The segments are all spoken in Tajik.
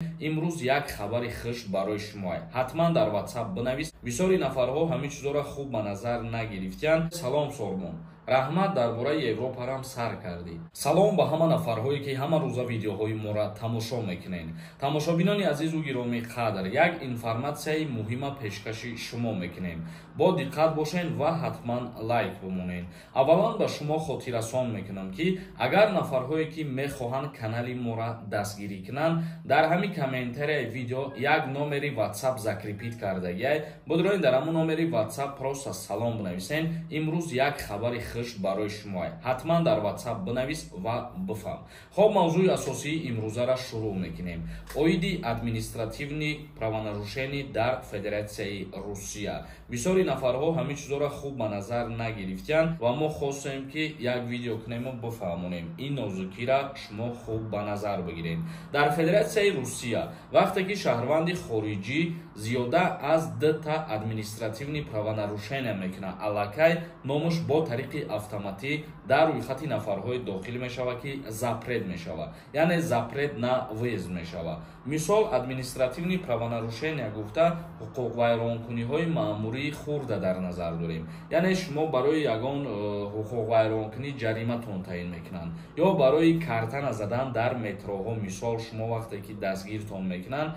Имрӯз як хабари хуш барои шумо. Ҳатман дар WhatsApp бинавис. Бисёри нафарҳо ҳамин чизоро хуб ба назар нагирифтиянд. Салом, Сормон, раҳмат, дар бораи Европарам сар кардӣ. Салом ба ҳама нафарҳое, ки ҳама рӯза видеоҳои моро тамошо мекунед. Тамошобинони азизу гиромӣ қадр, як информатсияи муҳима пешкаши шумо мекунем. Бо диққат бошед ва ҳатман лайк бимонед. Аввалан ба шумо хотиррасон мекунам, ки агар нафарҳое, ки мехоҳанд канали моро дастгирӣ кунанд, дар ҳамин комментарияи видео як номери WhatsApp закрепить кардагиай. Будроин, дар ҳамон номери WhatsApp просто «салом» бинависен. Имрӯз як хабари хуш барои шумо. Ҳатман дар WhatsApp бинавис ва бифаҳм. Хоб, мавзӯи асосии имрӯзаро шурӯъ мекунем. Оиди административный правонарушение дар Федератсияи Русия. Бисёри нафарҳо ҳамин чизоро хуб ба назар нагирифтиянд ва мо хостем, ки як видео кунему бифаҳмонем. Ин нозукиро шумо хуб ба назар бигиред. Дар Федератсияи Русия вақте ки шаҳрванди хориҷӣ зиёда аз дута административный правонарушение мекунад, аллакай номаш бо тариқи автоматӣ дар рӯйхати нафарҳои дохил мешавад, ки запрет мешавад, яъне запрет на выезд мешавад. Мисол, административный правонарушение гуфта, ҳуқуқвайронкуниҳои маъмурии хурда дар назар дорем. Яъне шумо барои ягон ҳуқуқвайронкунӣ ҷариматон таъин мекунанд ё барои карта назадан дар метроҳо, мисол, шумо вақте ки дастгиртон мекунанд,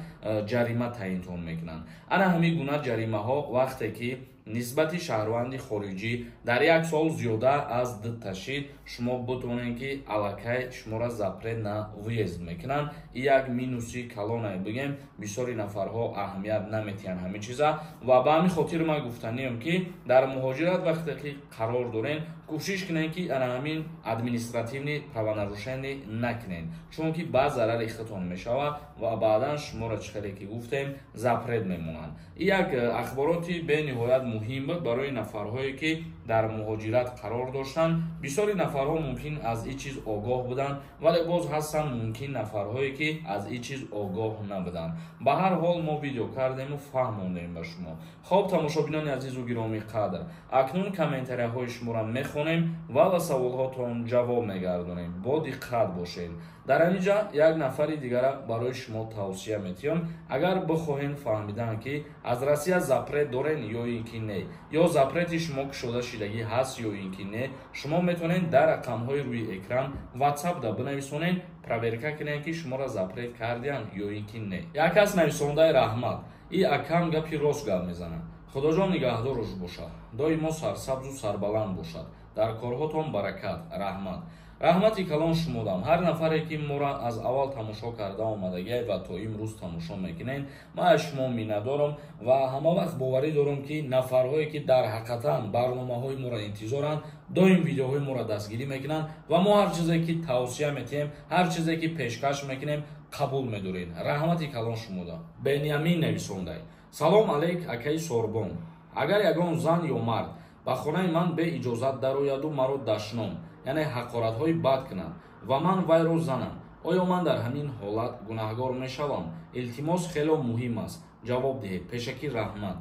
ҷарима таъинтон мекунанд. Ана ҳамин гуна ҷаримаҳо вақте ки нисбати шаҳрванди хориҷӣ дар як сол зиёда аз дута шид, шумо битонед, ки аллакай шуморо запрет на выезд мекунанд. И як минуси калонае бигем, бисёри нафарҳо аҳамият наметиҳанд ҳамин чиза. Ва ба ҳамин хотир ман гуфтанием, ки дар муҳоҷират вақте ки қарор дорем, кӯшиш кунем, ки ана ҳамин административный правонарушение накунед, чунки ба зарари худтон мешавад ва баъдан шуморо, чӣ хеле ки гуфтем, запрет мемонанд. И як ахбороти бениҳоят муҳим буд барои нафарҳое, ки дар муҳоҷират қарор доштанд. Бисёри нафарҳо мумкин аз ин чиз огоҳ буданд, вале боз ҳастанд мумкин нафарҳое, ки аз ин чиз огоҳ набуданд. Ба ҳар ҳол, мо видео кардему фаҳмондем ба шумо. Хоб, тамошобинони азизу гиромӣ қадр, акнун комментарияҳои шуморо мехонем ва ба саволҳотон ҷавоб мегардонем. Бо диққат бошед. Дар ҳамин ҷа як нафари дигара барои шумо тавсия метиҳам. Агар бихоҳем фаҳмидан, ки аз Россия запрет дорен ё ин ки не, ё запрети шумо кушода шидагӣ ҳаст ё ин ки не, шумо метавонед дар рақамҳои рӯи экран WhatsApp да бинависонед, проверка кунед, ки шуморо запрет кардиянд ё ин ки не. Як кас нависондаи: «Раҳмат, и акам гапи рост гап мезанад. Худоҷон нигаҳдорош бошад, доимо сарсабзу сарбаланд бошад, дар корҳотон баракат, раҳмат». Раҳмати калон шумодам. Ҳар нафаре, ки моро аз аввал тамошо карда омадагиай ва то имрӯз тамошо мекунед, ман аз шумо миннатдорам ва ҳама вақт боварӣ дорам, ки нафарҳое, ки дар ҳақиқатан барномаҳои моро интизоранд, доим видеоҳои моро дастгирӣ мекунанд ва мо ҳар чизе ки тавсия метиҳем, ҳар чизе ки пешкаш мекунем, қабул медоред. Раҳмати калон шумода. Бениамин нависондай: «Салом алейк, акаи Сорбон. Агар ягон зан ё мард ба хонаи ман беиҷозат дарояду маро дашном, яъне ҳақоратҳои бад кунад ва ман вайро занам, оё ман дар ҳамин ҳолат гунаҳгор мешавам? Илтимос, хело муҳим аст, ҷавоб диҳед. Пешакӣ раҳмат».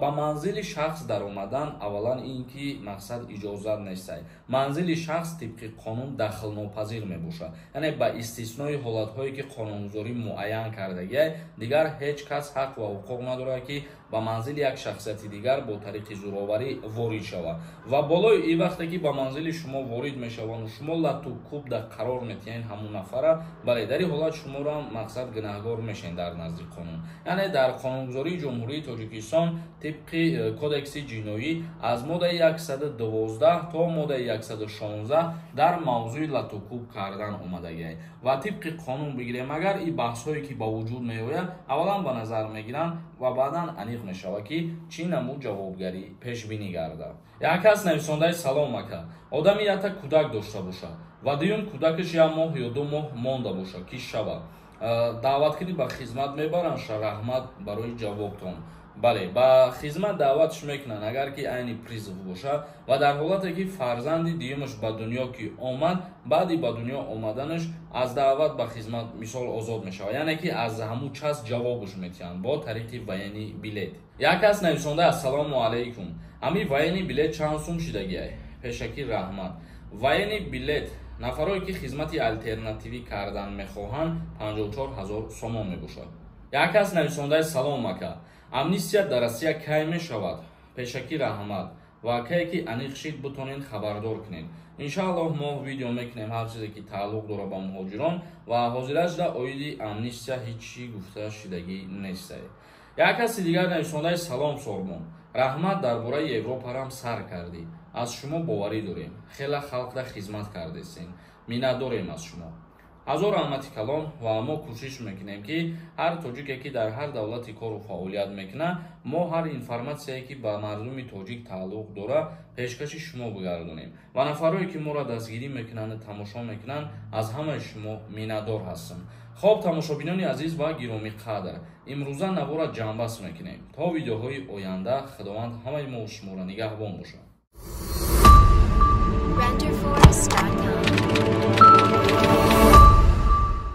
Ба манзили шахс даромадан, аввалан ин ки мақсад иҷозат нестай. Манзили шахс тибқи қонун дахлнопазир мебошад, яъне ба истиснои ҳолатҳое, ки қонунгузорӣ муайян кардагиай, дигар ҳеҷ кас ҳақ ва ҳуқуқ надорад, ки ба манзили як шахсияти дигар бо тариқи зӯроварӣ ворид шавад. Ва болои ин, вақте ки ба манзили шумо ворид мешаванду шумо лату кӯб да қарор метиҳед ҳамун нафара, бале, дар ин ҳолат шуморо мақсад гунаҳгор мешавед дар назди қонун. Яъне дар қонунгузории Ҷумҳурии Тоҷикистон тибқи Кодекси ҷиноӣ аз моддаи 112 то моддаи 116 дар мавзӯи латукӯб кардан омадагиай. Ва тибқи қонун бигирем, агар ин баҳсҳое, ки ба вуҷуд меояд, аввалан ба назар мегиранд ва баъдан аниқ мешавад, ки чӣ намуд ҷавобгарӣ пешбинӣ гардад. Як кас нависондаи: «Салом, ака. Одами якта кӯдак дошта бошад ва дуюм кӯдакаш як моҳ ё 2 моҳ монда бошад, ки шавад, даъваткунӣ ба хизмат мебаранд? Раҳмат барои ҷавобтон». Бале, ба хизмат даъватш мекунанд, агар ки айни призыв бошад ва дар ҳолате ки фарзанди дуюмаш ба дунё ки омад, баъди ба дунё омаданаш аз даъват ба хизмат, мисол, озод мешавад, яъне ки аз ҳамун час ҷавобаш метиҳанд бо тариқи военный билет. Як кас нависонда: «Ассалому алайкум, ҳамин военный билет чанд сум шидагиай? Пешакӣ раҳмат». Военный билет Нафарое ки хизмати алтернативӣ кардан мехоҳанд, 54 ҳазор сомон мебошад. Як кас нависондаи: «Салом, ака, амнистия дар Россия кай мешавад? Пешакӣ раҳмат ва кае ки аниқ шид, бутонен хабардор кунед». Иншааллоҳ, мо видео мекунем ҳар чизе ки тааллуқ дорад ба муҳоҷирон, ва ҳозирашда оиди амнистия ҳеҷ чӣ гуфта шидагӣ нестае. Як каси дигар нависондаи: «Салом, Сормон, раҳмат, дар бораи Европарам сар кардӣ, аз шумо боварӣ дорем, хела халқда хизмат кардесен, миннатдорем аз шумо». Ҳазор раҳмати калон, ва мо кӯшиш мекунем, ки ҳар тоҷике ки дар ҳар давлати кору фаъолият мекунад, мо ҳар информатсияе ки ба мардуми тоҷик тааллуқ дорад, пешкаши шумо бигардонем. Ва нафарое ки моро дастгирӣ мекунанду тамошо мекунанд, аз ҳамаи шумо миннатдор ҳастам. Хоб, тамошобинони азиз ва гиромиқадр, имрӯза навора ҷамъбаст мекунем. То видеоҳои оянда Худованд ҳамаи мо шуморо нигаҳбон бошад. Renderforest.com.